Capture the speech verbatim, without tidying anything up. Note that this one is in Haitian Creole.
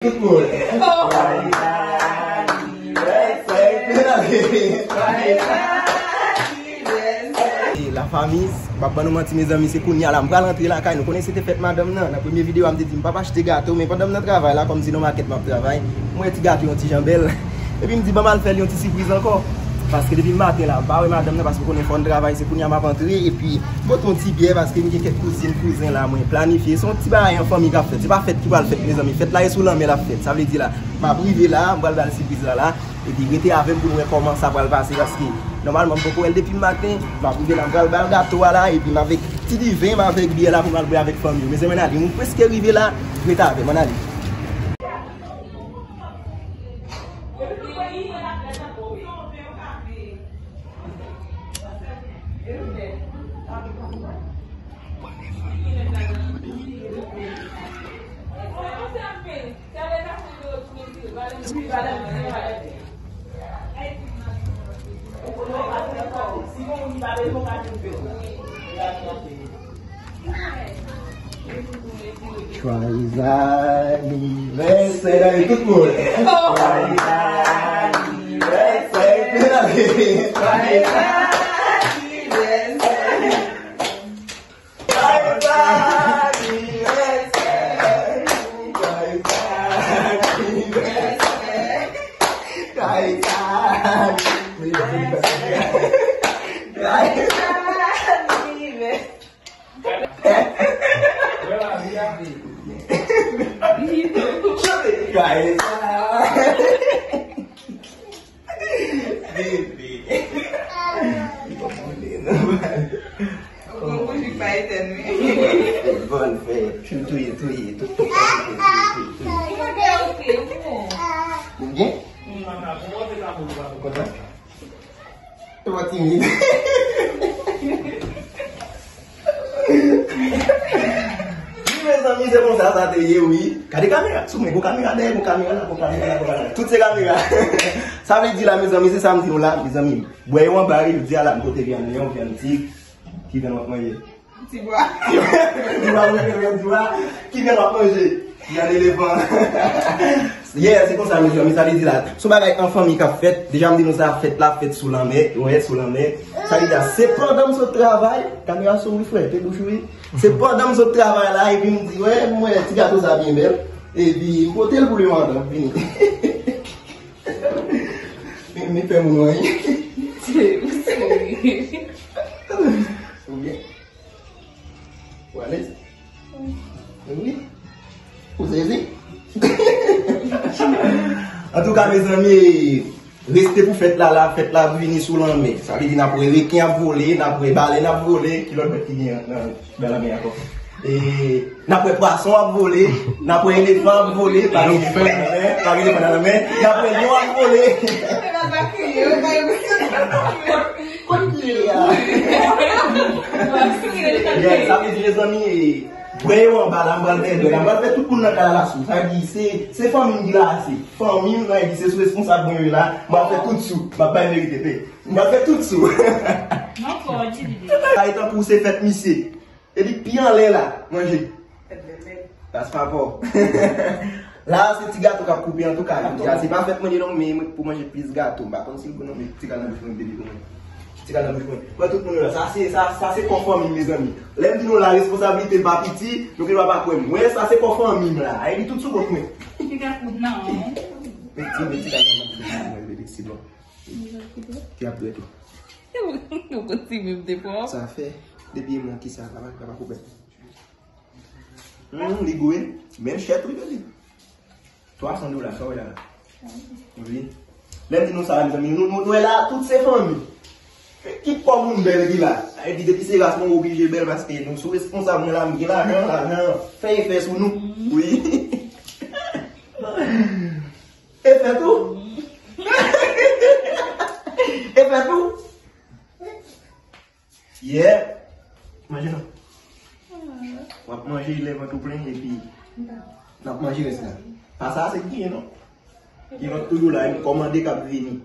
Tout moun. E la fami, m ap ban nou manti mezanmi, se kounye a la m pral antre lakay nou. Konnen se te fèt madanm nan. Nan premye videyo a m te di m p ap achte gato, men pandan m nan travay la, kòm se nan makèt m ap travay, m wè ti gato yon ti jan bèl. Epi m di ban m al fè l yon ti sipriz ankò. Paske depi maten la, m pa wè madanm nan paske konnen fò n travay, se kounye a m ap antre. Epi m pote yon ti byè paske m gen kèk kouzin, kouzen la, mwen planifye. Se yon ti bagay an fanmi k ap fèt. Se pa fèt ki pral fèt, mezanmi. Fèt la e sou lanmè l ap fèt. Sa vle di la, m ap rive la, m pral ba l sipriz la la. Epi rete avè m pou n wè kòman sa pral pase. Paske nòmalman, m poko wè l depi maten. M ap rive la, m pral ba l gato a la. Epi m avèk ti diven, m avèk byè la pou m al bwè avèk fanmi yo. Mezanmi, ann ale. Nou prèske rive la. Rete avè m, ann ale. Joyeux anniversaire, tout moun. Joyeux anniversaire, joyeux anniversaire. Bebe. Ou konn bouji pa etèn, wi. Bon, fè, touye, touye, touye, touye, touye, touye. Ou gen? Ou kontan? Ou kontan? Ou pa timid. Wi, mezanmi, se konsa sa te ye, wi. Gade kamera, sou mwen, gon kamera dèyè, gon kamera la, gon kamera la, gon kamera la. Tout se kamera. Sa vle di la, mezanmi, se sa m di nou la, mezanmi. Bwè yo anba, wi, yo di a la, m pote vyann, yon vyann tig. Ki vyann w ap manje? Ti bwa. Ti bwa, wi, vyann ti bwa. Ki vyann w ap manje? Vyann elefan. Yeah, se konsa, mezanmi, sa vle di la. Se yon bagay an fanmi k ap fèt. Deja, m di nou sa, fèt la, fèt sou lanmè. Wi, sou lanmè. Sa vle di la, se pandan m sot travay. Kamera sou wi, frè, te bouch wi. Se pandan m sot travay la, epi m di, wè, m wè ti gato sa byen bèl. Epi m pote l pou li madanm, vini. Men, men fè moun anyen. Ou byen? Ou alèz? Wi. Ou sezi? Antouka, mezanmi, reste pou fèt la, la, fèt la vini sou lanmè. Sa vle di n ap wè reken ap vole, n ap wè balèn ap vole, ki lòt bèt ki gen nan, nan lanmè ankò? E, n ap wè pwason ap vole, n ap wè elefan ap vole, pa gen elefan nan lanmè, pa gen elefan nan lanmè, n ap wè lyon ap vole. Kot li ye a? Yeah, sa vle di, mezanmi, e, bwè yo anba la, m pral fè bwè la, m pral fè tout moun nan kay la sou. Sa vle di, se, se fanmi m ki la, se fanmi m nan, epi se sou responsab mwen yo la, m pral fè tout sou, m ap bay verite, pe. M pral fè tout sou. Non, fò di, di, di. Sa e tankou se fèt misye. Epi pi anlè la, manje. Pas pa fò. La, se ti gato k ap koupe, antouka, jodi a, se pa fèt manje non, men mwen pou manje plis gato. M pa konn si l bon non, men ti kal nan bouch mwen, bebe pou mwen. Ti kal nan bouch mwen. Mwen tout moun la, sa se, sa, sa se kò fanmi m, mezanmi. Lè m di nou la, responsablite m pa piti, nou gen dwa pa kwè m. Mwen, sa se kò fanmi m la. Epi tout sou kont mwen. Piga kout nan. Men ti, men ti kal nan bouch mwen, bebe, si bon. Ki ap dwèt ou? Ou konn ti menm de fò. Sa fè, depi e mwen ki sa, la pa, la pa koupe. Hmm, li gou wi. Men chèt wi, bebe. Twa san dola, sa w wè la la. Wi. Lè m di nou sa, mezanmi, nou, nou, nou wè la, tout se fanmi. Ki kò moun bèl ki la. Sa vle di, depi se ras mwen, oblije bèl, paske nou sou responsab mwen la, m gen lajan, lajan fè efè sou nou. Wi. Efè tou. Efè tou. Yeah. Manje non. W ap manje lè vant ou plen epi n ap manje rès la. Pa sa se kiyen non. Gen lòt toujou la, yon kòmande k ap vini.